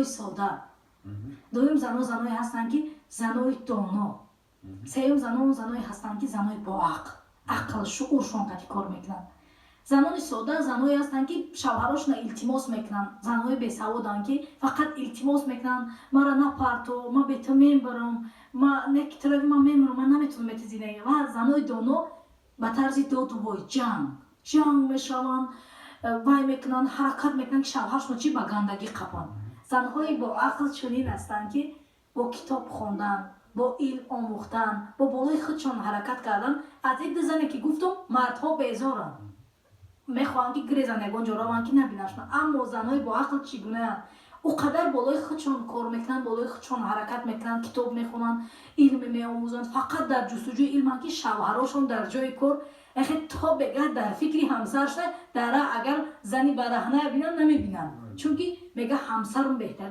Сода. Дуюм зано заное ҳастанд, ки занои доно. Сеюм зано заное ҳастанд, ки занои боақл, ақл, шууршон қати кор мекунанд. Занони сода заное ҳастанд, ки шавҳарошона илтимос мекунанд. Занои бесаводанд, ки фақат илтимос мекунанд: «Мара напарто, ма бе ту мембарам, ма некитрави, ма мемирам, ман наметавонам бе ту зиндагӣ». Ва занои доно ба тарзи доду вой, ҷанг ҷанг мешаванд, вай мекунанд, ҳаракат мекунанд, ки шавҳаршона чӣ ба гандагӣ қапанд. Занҳои боақл чунин ҳастанд, ки бо китоб хондан, бо илм омӯхтан, бо болои худшон ҳаракат кардан. Аз ин ду зане, ки гуфтум, мардҳо безоранд, мехоҳанд, ки гирезанд, ягон ҷо раванд, ки набинашон. Аммо занҳои боақл чӣ гунаанд? Ӯ қадар болои худшон кор мекунанд, болои худшон ҳаракат мекунанд, китоб мехонанд, илм меомӯзанд, фақат дар ҷустуҷӯи илманд, ки шавҳарошон дар ҷои кор яхе то бегаҳ дар фикри ҳамсарша дара. Агар зани бараҳная бинанд, намебинанд, чунки мега: «Ҳамсарам беҳтар».